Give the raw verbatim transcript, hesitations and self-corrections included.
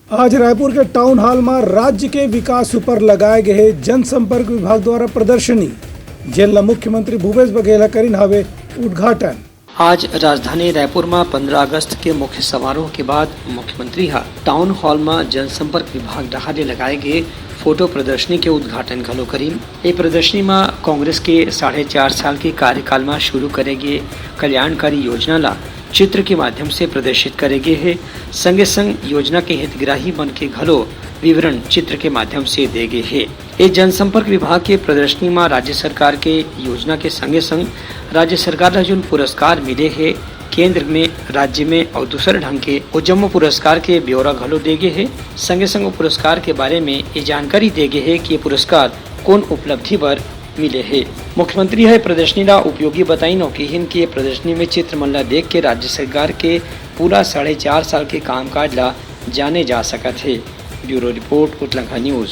आज रायपुर के town hall म राज्य के विकास ऊपर लगाए गए जनसंपर्क विभाग द्वारा प्रदर्शनी, जेन ल मुख्यमंत्री भूपेश बघेल ह करिन हवे उद्घाटन। आज राजधानी रायपुर म पंद्रह अगस्त के मुख्य समारोह के बाद मुख्यमंत्री ह टाउन हॉल म जनसंपर्क विभाग डहार ले लगाए गे फोटो प्रदर्शनी के उद्घाटन घलो करिन। ए प्रदर्शनी म कांग्रेस के साढ़े चार साल के कार्यकाल म शुरू करे गे कल्याणकारी योजना ला चित्र के माध्यम से प्रदर्शित करे गे हे। संगे संग योजना के हितग्राही मन के घलो विवरण चित्र के माध्यम से दे गे हे। ए जनसंपर्क विभाग के प्रदर्शनी म राज्य सरकार के योजना के संगे संग राज्य सरकार ला जोन पुरस्कार मिले हे केंद्र में, राज्य में अउ दूसर ढंग के, ओ जम्मो पुरस्कार के ब्यौरा घलो दे गे हे। संगे संग ओ पुरस्कार के बारे में ये जानकारी दे गे हे कि ये पुरस्कार कोन उपलब्धि बर मिले हे। मुख्यमंत्री ह प्रदर्शनी ला उपयोगी बताइन अउ किहिन कि ये प्रदर्शनी में चित्र मन ला देख के राज्य सरकार के पूरा साढ़े चार साल के कामकाज ला जाने जा सकत हे। Bureau report, Utlangha news.